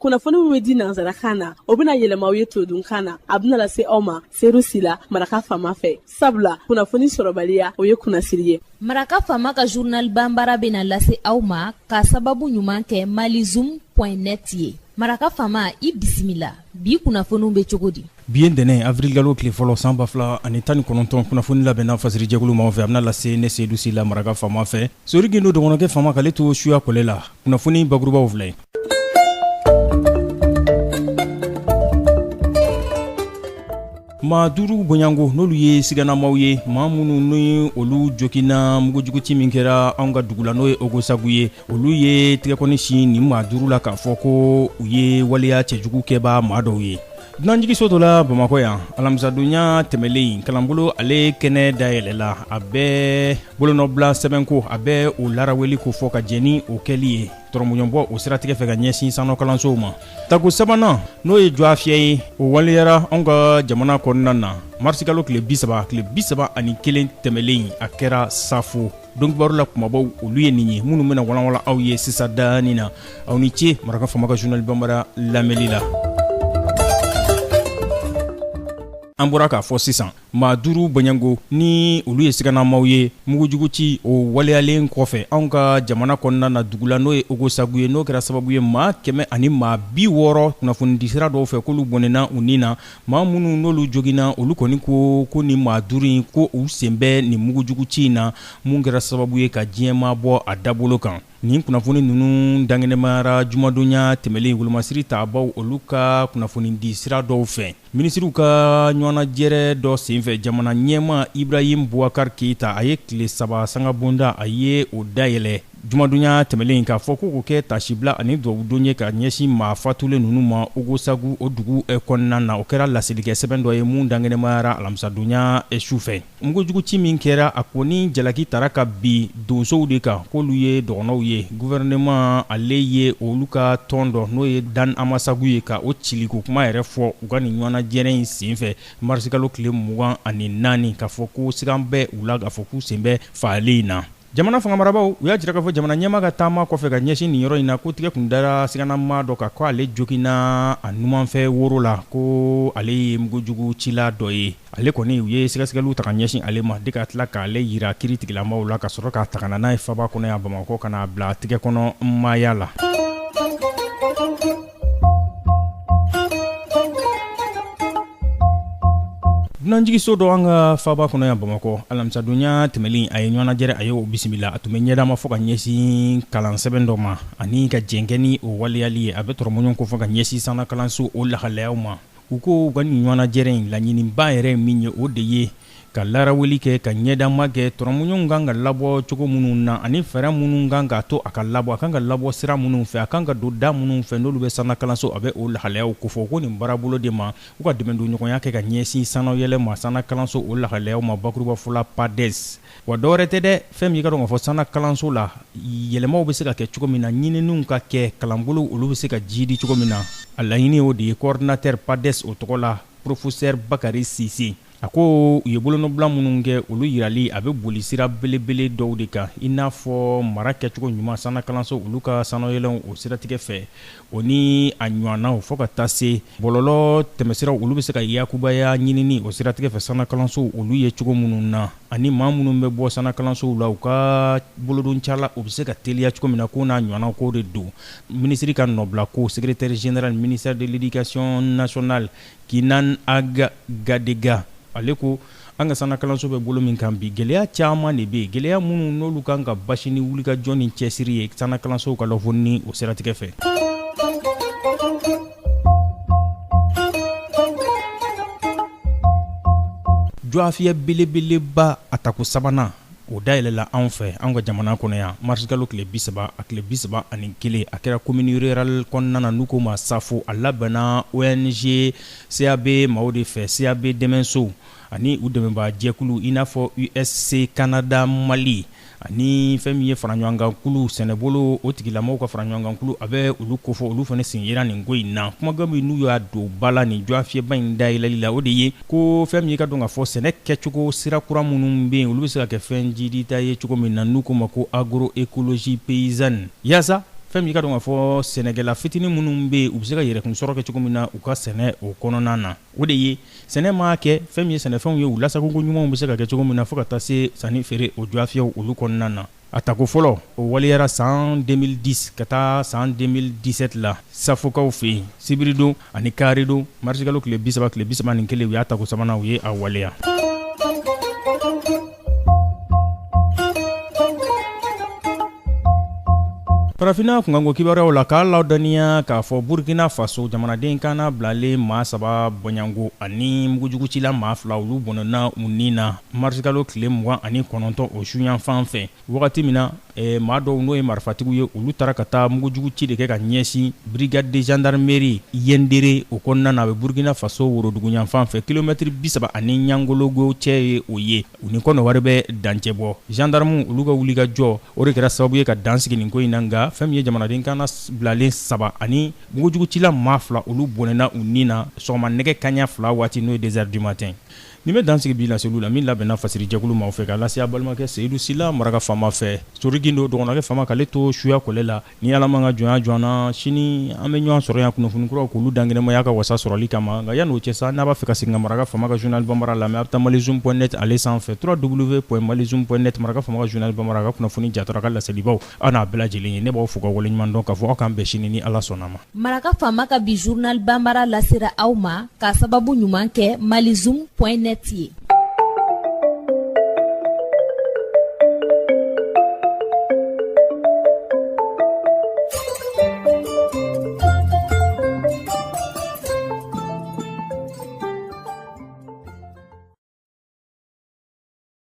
Kunnafoni min bɛ di nansarakan na, o bɛna yɛlɛma aw ye todunkan na. A bɛna lase aw ma Seyidu Sila, Maraka Faama fɛ. Sabula kunnafoni sɔrɔbaliya, o ye kunnasiri ye. Maraka Faama ka journal banbara bɛna lase aw ma ka sababu ɲuman kɛ malizoom point net ye. Maraka Faama, i bisimila. Bi kunnafoniw bɛ cogo di? Bi ye ntɛnɛn avrilkalo tile fɔlɔ san 2019, kunnafoni labɛnna fasirijɛkulu maaw fɛ, a bɛna lase ne Seyidu Sila, Maraka Faama fɛ. Sori Gindo dɔgɔnɔkɛ Faama k'ale to suya kɔlɛ la. Kunnafoni bakurubaw filɛ. Maa duuru bɔɲɔgɔnko, n'olu ye siganamaw ye, maa minnu ni olu joginna mugujuguci min kɛra anw ka dugu la, n'o ye Ogosagu ye, olu ye tɛgɛkɔni sin nin maa duuru la k'a fɔ ko u ye waleya cɛjugu kɛbaa maa dɔw ye. Dunanjiginso dɔ la Bamakɔ yan, alamisadonya tɛmɛlen, kalanbolo ale kɛnɛ dayɛlɛla. A bɛ bolonɔbila sɛbɛnko, a bɛ o laraweli kofɔ ka jɛn ni o kɛli ye tɔrɔmɔɲɔbɔ o siratigɛ fɛ ka ɲɛsin sannɔ kalansow ma. Tako sabanan, n'o ye jɔafiyɛ ye, o waleyara anw ka jamana kɔnɔna na marisikalo tile 30, tile 31 tɛmɛlen, a kɛra Safo. Donkibaru la kumabaw, olu ye nin ye minnu bɛna walanwalan aw ye sisan dani na. Aw ni ce Maraka Faama ka journal banbara lamɛnli la. An bɔra k'a fɔ sisan, maa duuru bɔɲɔgɔnko ni olu ye siganamaw ye, mugujugu ci o waleyalen kɔfɛ anw ka jamana kɔnɔna na dugu la, n'o ye Ogosagu ye, n'o kɛra sababu ye maa 160 kunnafonidisira dɔw fɛ k'olu bɔnɛna u ni na. Maa minnu n'olu joginna, olu kɔni ko ko nin maa duuru in ko u sen bɛ nin mugujugu ci in na, mun kɛra sababu ye ka diɲɛmaa bɔ a dabolo kan. Nin kunnafoni ninnu dankɛnɛmayara jumadonya tɛmɛlen wolomasiri tabaw olu ka kunnafonidi sira dɔw fɛ. Minisiriw ka ɲɔgɔnnajɛrɛ dɔ senfɛ, jamana ɲɛmaa Ibrahim Boubacar Keita, a ye tile saba sangabonda, a ye o dayɛlɛ jumadonya tɛmɛlen, k'a fɔ ko k'o kɛ tasibila ani dugawudon ye ka ɲɛsin maa fatulen ninnu ma Ogosagu o dugu kɔnɔna na. O kɛra laselikɛ sɛbɛn dɔ ye mun dankɛnɛmayara alamisadonya su fɛ. Mugujugu ci min kɛra, a kɔni jalaki tara ka bin donsow de kan, k'olu ye dɔgɔnɔw ye. Gouvernement ale ye olu ka tɔn dɔ, n'o ye Dan Amasagu ye, ka o ciliko kuma yɛrɛ fɔ u ka nin ɲɔgɔnnajɛrɛ in senfɛ marisikalo tile 24, k'a fɔ ko sigan bɛ u la, k'a fɔ k'u sen bɛ fagali in na. Jamana fanga marabaaw, u y'a jira k'a fɔ jamana ɲɛmaa ka taama kɔfɛ ka ɲɛsin nin yɔrɔ in na, ko tigɛ kun dara siganamaa dɔ kan, ko ale joginna a numanfɛ woro la, ko ale ye mugujugu cila dɔ ye. Ale kɔni, u ye sɛgɛsɛgɛliw ta ka ɲɛsin ale ma de ka tila k'ale jira kiiritigilamaw la, ka sɔrɔ k'a ta ka na n'a ye faaba kɔnɔ yan Bamakɔ, ka n'a bila tigɛ kɔnɔ maaya la. Dunanjiginso dɔ an ka faaba kɔnɔ yan Bamakɔ, alamisadonya tɛmɛlen, a ye ɲɔgɔnnajɛrɛ, a ye o bisimila. A tun bɛ ɲɛdama fɔ ka ɲɛsin kalansɛbɛn dɔ ma ani ka jɛn kɛ ni o waleyali ye. A bɛ tɔrɔmɔɲɔgɔn kofɔ ka ɲɛsin sanna kalanso o lahalayaw ma. U ko u ka nin ɲɔgɔnnajɛrɛ in laɲiniba yɛrɛ ye min ye, o de ye ka laraweli kɛ, ka ɲɛdama kɛ tɔrɔmɔɲɔgɔnw kan ka labɔ cogo minnu na ani fɛɛrɛ minnu kan k'a to a ka labɔ, a kan ka labɔ sira minnu fɛ, a kan ka don da minnu fɛ, n'olu bɛ sanna kalanso, a bɛ o lahalayaw kofɔ. Ko nin baarabolo de ma, u ka dɛmɛdonɲɔgɔnya kɛ ka ɲɛsin sannayɛlɛ ma, sanna kalanso o lahalayaw ma, bakurubafɔ la PADES. Wa dɔwɛrɛ tɛ dɛ, fɛn min i ka dɔn k'a fɔ sanna kalanso la, yɛlɛmaw bɛ se ka kɛ cogo min na, ɲininiw ka kɛ, kalanbolow olu bɛ se ka jiidi cogo min na, a laɲini o de ye. Coordinateur PADES o tɔgɔ la, professeur Bakari Sise, a ko u ye bolonɔbila minnu kɛ, olu yirali a bɛ boli sira belebele dɔw de kan, i n'a fɔ mara kɛcogo ɲuman sanna kalanso olu ka sannayɛlɛnw o siratigɛ fɛ, o ni a ɲɔgɔnnaw, fo ka taa se bɔlɔlɔ tɛmɛsiraw olu bɛ se ka yakubaya ɲinini o siratigɛ fɛ sanna kalansow olu ye cogo minnu na, ani maa minnu bɛ bɔ sanna kalansow la, u ka bolodoncala o bɛ se ka teliya cogo min na, k'o n'a ɲɔgɔnnaw ko de don. Minisiri ka nɔbila ko secrétaire général ministère de l'éducation nationale Kinan Ag Gadega, ale ko an ka sanna kalanso bɛ bolo min kan bi, gɛlɛya caman de bɛ yen, gɛlɛya minnu n'olu kan ka basi ni wulikajɔ ni cɛsiri ye sanna kalansow ka lafonni o siratigɛ fɛ. Jɔafiyɛ belebeleba a tako sabanan o dayɛlɛla anw fɛ, anw ka jamana kɔnɔ yan, marisikalo tile 30 a tile 31, a kɛra commune rurale kɔnɔna na, n'u k'o ma Safo. A labɛnna ONG CAB maaw de fɛ, CAB dɛmɛsow ani u dɛmɛbaa jɛkulu i n'a fɔ USC Canada Mali ani fɛn min ye faraɲɔgɔnkankulu sɛnɛbolo o tigilamɔgɔw ka faraɲɔgɔnkankulu, a bɛ olu kofɔ, olu fana sen yera nin ko in na. Kumakan min n'u y'a don ba la nin jɔafiyɛba in dayɛlɛli la, o de ye ko fɛn min ye ka dɔn k'a fɔ sɛnɛ kɛcogo sira kura minnu bɛ yen, olu bɛ se ka kɛ fɛn jidita ye cogo min na, n'u k'o ma ko agroécologie paysanne, yaasa Fɛn min i ka dɔn k'a fɔ sɛnɛkɛla fitinin minnu bɛ yen, u bɛ se ka yɛrɛkun sɔrɔ kɛ cogo min na u ka sɛnɛ o kɔnɔna na, o de ye sɛnɛ maa kɛ fɛn min ye sɛnɛfɛnw ye, u lasagoko ɲumanw bɛ se ka kɛ cogo min na fo ka taa se sanni feere o jɔafiyaw olu kɔnɔna na. A tako fɔlɔ, o waleyara san 2010 ka taa san 2017 la Safokaw fɛ yen. Sibiridon ani karidon, marisikalo tile 30, tile 31, u y'a tako sabanan, u ye a waleya. Farafinna kunkanko kibaruyaw la, k'a ladɔnniya k'a fɔ Burkina Faso jamanaden kana bilalen maa saba bɔɲango ani mugujugucila maa fila, olu bɔnɛna u ni na marisikalo tile 29, o suyanfan fɛ, wagati min na maa dɔw, n'o ye marifatigiw ye, olu taara ka taa mugujugu ci de kɛ ka ɲɛsin brigade de gendarmerie Yendere o kɔnɔna na. A bɛ Burkina Faso woroduguyanfan fɛ, kilomɛtiri 30 ani Ɲangologo cɛ ye o ye, u ni Kɔnɔwari bɛ dancɛ bɔ. Gendarmew olu ka wulikajɔ, o de kɛra sababu ye ka dan sigi nin ko in na. Nka fɛn min ye jamanaden kana bilalen saba ani mugujugucila maa fila, olu bɔnɛna u ni na sɔgɔma nɛgɛ kanɲɛ 2 waati, n'o ye 2 heures du matin. Nin bɛ dan sigi bi laseliw la min labɛnna fasirijɛkulu maaw fɛ k'a lase a balimakɛ Seyidu Sila maraka faama fɛ. Sori Gindo dɔgɔnɔkɛ faama k'ale to suya kɔlɛ la. Ni Ala ma ka jɔnya jɔ an na, sini an bɛ ɲɔgɔn sɔrɔ yan kunnafoni kuraw k'olu dankɛnɛmaya ka wasa sɔrɔli kama. Nka yanni o cɛ sa, n'a b'a fɛ ka segin ka maraka faama ka journal bambara lamɛn, a bɛ taa malizoom point net ale sanfɛ, www.malizoom.net. Maraka faama ka journal bambara, a ka kunnafoni jatara, ka laselibaw, aw n'a bɛɛ lajɛlen ye. Ne b'aw fo ka waleɲuman dɔn k'a fɔ aw k'an bɛn sini ni Ala sɔnna ma. Maraka faama ka bi journal bambara lasera aw ma k'a sababu ɲuman kɛ malizoom point net ye.